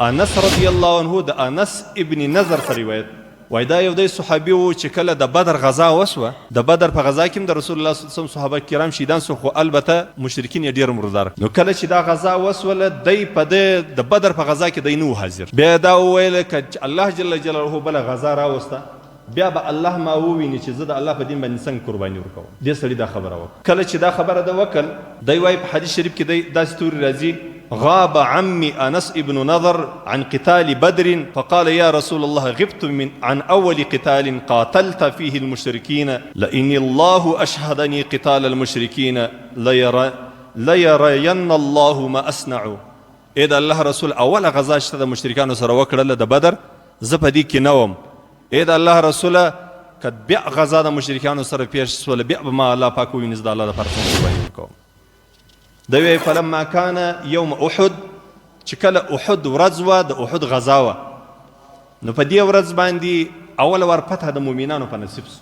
انس رضی الله عنه د انس ابن نضر څخه روایت وای دا یو دی صحابي وو چې کله د بدر غزا وسوه، د بدر په غزا کې هم د رسول الله صلی الله علیه وسلم صحابه کرام شهیدان سو خو البته مشرکین یې ډیر مردار کړل. نو کله چې دا غزا وسوله دی په ده د بدر په غزا کې دی نه وو حاضر، بیا یې دا وویل که الله جل جلاله بله غزا راوسته بیا به الله ما وویني چې زه د الله په دین باندې څنګه قرباني ورکوم. دې سړي دا خبره وکړه. کله چې دا خبره ده وکړ، دی وايي په حدیث شریف کې دی داسې توري راځي، غاب عمي انس ابن نضر عن قتال بدر فقال يا رسول الله غبت من عن اول قتال قاتلت فيه المشرکین لئن الله اشهدني قتال المشرکین ليرين الله ما اصنع. اې د الله رسول اوله غزا چې ته د مشرکانو سره وکړله د بدر، زه په دې کې نه وم. اې د الله رسوله که بیا غزا د مشرکانو سره پیښ سوله بیا به ما الله پاک وویني زه د الله لپاره څنګه قرباني ورکوم. دی وایي فلما کان یوم احد، چې کله احد ورځ وه، د احد غزا وه، نو په دې ورځ باندې اول وار فتح د مؤمنانو په نصیب سو.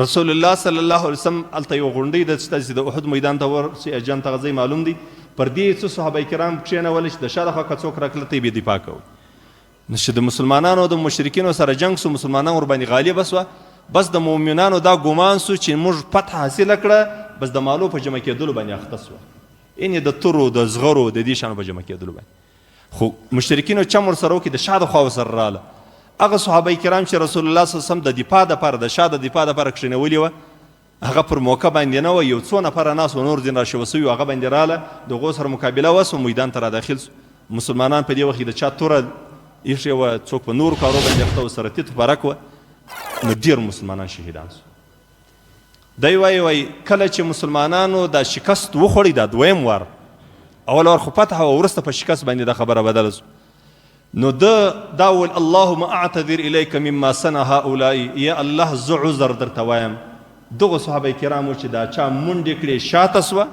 رسول الله صلی الله علیه وسلم هلته یوه غونډۍ ده چې تاسې د احد میدان ته ورشئ اجان ته غځئ معلوم دی، پر دې یې څه صحابه کرام کښېنول چې د شا لخوا که څوک راکله ته یې بې دفاع کوئ. نو چې د مسلمانانو د مشرکینو سره جنګ سو، مسلمانان ورباندې غالب سوه، بس د مؤمنانو دا ګمان سو چې موږ فتح حاصله کړه، بس د مالو په جمع کېدلو باندې اخته سوه، یعنې د تورو د زغرو د دې شیانو په جمع کېدلو باندې. خو مشرکینو چم ورسره وکړي، د شا د خوا ورسره راله. هغه صحابه کرام چې رسول الله صلی الله علیه وسلم د دفاع دپاره، د شا د دفاع دپاره کښېنولي وه، هغه پر موقع باندې نه وه، یو څو نفره ناست وه، نور ځینې راشوه سوي وه، هغه باندې راله، د هغو سره مقابله وسوه، میدان ته راداخل سو. مسلمانان په دې وخت کې د چا توره ایښې وه، څوک په نورو کارو باندې اخته وه، سره تیت پرک وه، نو ډېر مسلمانان شهیدان سو. دی وایي وایي کله چې مسلمانانو دا شکست وخوړی، دا دویم وار، اول وار خو فتح وه، وروسته په شکست باندې دا خبره بدله سو، نو ده دا وویل، اللهم اعتذر الیک مما صنع هؤلاء، یا الله زه عذر درته وایم دغو صحابه کرامو چې دا چا منډې کړې شاته سوه،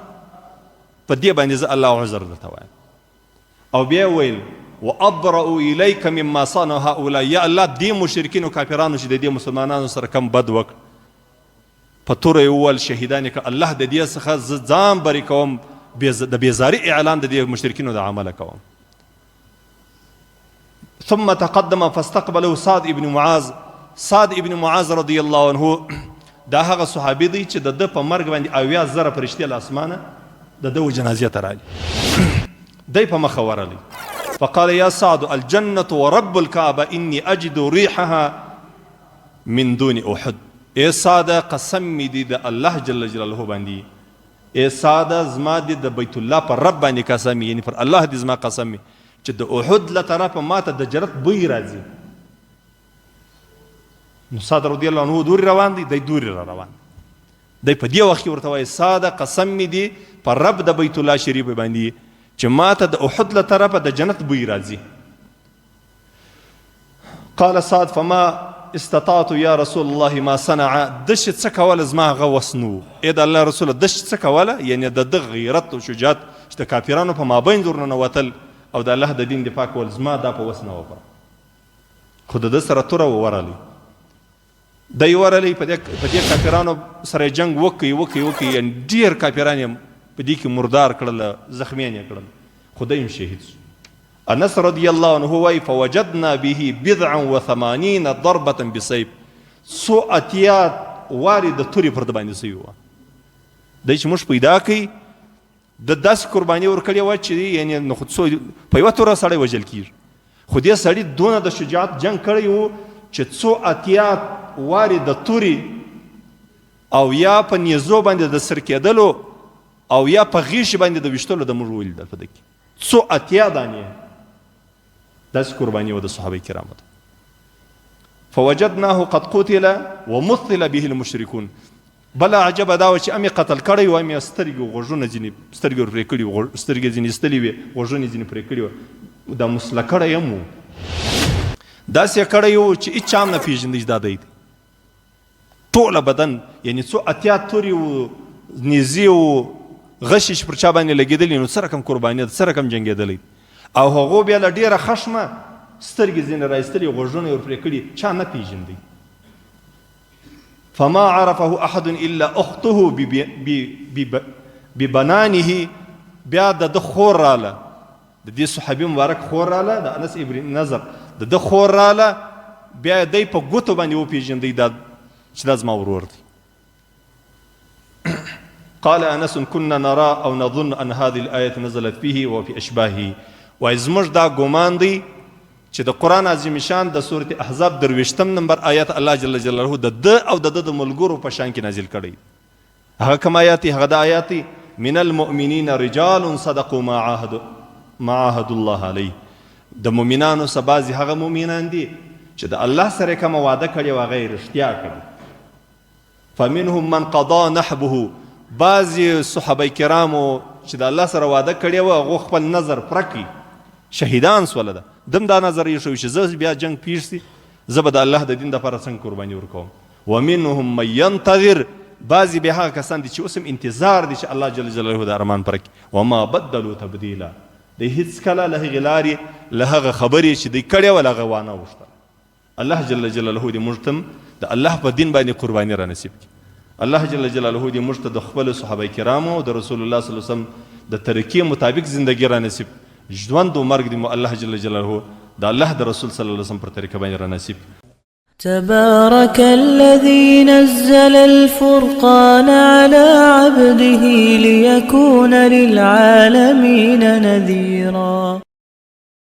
په دې باندې زه الله عذر درته وایم. او بیا ویل، وابرأ الیک مما صنع هؤلاء، یا الله دې مشرکینو کافرانو چې د دې مسلمانانو سره کم بد وکړ، په توره یې وویل، شهیدان یې کړه، الله د دې څخه زه ځان بری کوم، د بیزاری اعلان د دې مشرکینو د عمله کوم. ثم تقدم فاستقبله سعد ابن معاذ. سعد ابن معاذ رضی الله عنه دا هغه صحابي دی چې د ده په مرګ باندې 70,000 فرشتې له اسمانه د ده و جنازې ته راغلي، دی په مخه ورغلی. فقال يا سعد الجنة ورب الكعبة إني أجد ريحها من دون أحد. اے سعد قسم می دی د الله جل جلاله باندې، اې سعده زما دې د بیت الله پر رب باندې قسم وي، یعنې پر الله دې زما قسم وي چې د احد له طرفه ماته د جنت بوی راځي. نو سعد رضی الله عنه دوري روان دی، دی دوري را روان دی. په دې وخت کې ورته وایي سعده قسم مې دي پر رب د بیت الله شریف باندې چې ماته د احد له طرفه د جنت بوی راځي. قال سعد فما استطعت یا رسول الله ما صنع، دشي څه کوله زما هغه وس نه وو. ای د الله رسوله دشي څه کوله، یعنې د ده غیرت او شجاعت چې د کافرانو په مابین ورننوتل او د الله د دین دفاع کول، زما دا په وس نه وه پوره. خو د ده سره توره وه ورغلی، دی ورغلی په دې کافرانو سره یې جنګ وکړي وکړي وکړي، یعنې ډېر کافران یې په دې کې مردار کړل، زخمیان یې کړل، خو دی هم شهید شو. انس رضی الله عنه وایي فوجدنا به بضعا وثمانین ضربة بسیف، څو 80 وارې د تورې پر ده باندې سوي وه. دی چې موږ پیدا کړي د داسې قرباني ورکړې وه چې یعنې نو خو څو په یوه توره سړی وژل کېږي، خو دې سړي دونه د شجاعت جنګ کړی و چې څو 80 وارې د تورې او یا په نیزو باندې د سر کېدلو او یا په غېږ باندې د ویشتلو د موږ ولیدل په ده کې څو 80 دانې داسې قرباني وه د صحابه کرامو ده. فوجدناه قد قتل ومثل به المشركون. بله عجبه دا وه چې هم یې قتل کړی و، هم یې سترګې او غوږونه ځینې سترګې ور پرې کړي وې، سترګې ځینې ایستلې وې، غوږونه یې ځینې پرې کړي وه، دا مسله کړی هم و، داسې یې کړی و چې هېچا هم نه پېژندی چې دا دی دی. ټوله بدن یعنې څو 80 تورې و، نیزې و، غشي چې پر چا باندې لګېدلي، نو څه رقم قرباني ده، څه رقم جنګېدلی. او هغو بیا له ډېره خښمه سترګې ځینې را ایستلې، غوږونه یې ور پرې کړي، چا نه پېژندی. فما عرفه احد الا اخته ببنانه. بیا د ده خور راله، د دې صحابي مبارک خور راله، د انس ابن نضر د ده خور راله، بیا دی په ګوتو باندې وپېژندی دا چې دا زما ورور دی. قال انس كنا نرى او نظن ان هذه الايه نزلت فيه وفي اشباهه. وای زموږ دا ګمان دی چې د قرآن عظیم شان د سورت احزاب 23 نمبر آیت الله جل جلاله د ده او د ده د ملګرو په شان کې نازل کړی. هغه کوم آیات دی؟ هغه دا آیات دی، من المؤمنین رجال صدقوا ما عاهد ما عاهد الله علیه. د مؤمنانو څخه بعضې هغه مؤمنان دي چې د الله سره یې کومه وعده کړې وه هغه یې رښتیا کړه. فمنهم من قضا نحبه، بعضې صحابه کرامو چې د الله سره وعده کړې وه هغو خپل نظر پوره کړي، شهیدان سوله. ده دم دا نظر یې شوی چې زه بیا جنګ پیښ سي، زه به د الله د دین دپاره څنګه قرباني ورکوم. ومنهم من ينتظر، بعضې بیا هغه کسان دي چې اوس هم انتظار دي چې الله جل جلاله د ارمان پوره کړي. وما بدلوا تبدیلا، دی هیڅکله له هغې لارې له هغه خبرې چې دی کړې وه له هغه وانه وښتله. الله جل جلاله دې موږ ته د الله په دین باندې قرباني را نصیب کړي. الله جل جلاله دې موږ ته د خپلو صحابه کرامو او د رسول الله صلی الله علیه وسلم د طریقې مطابق زندګي را نصیب، ژوند او مرګ دې مو الله جل جلاله د الله د رسول صلی الله علیه وسلم پر طریقه باندې را نصیب کړي. تبارك الذي نزل الفرقان على عبده ليكون للعالمين نذيرا.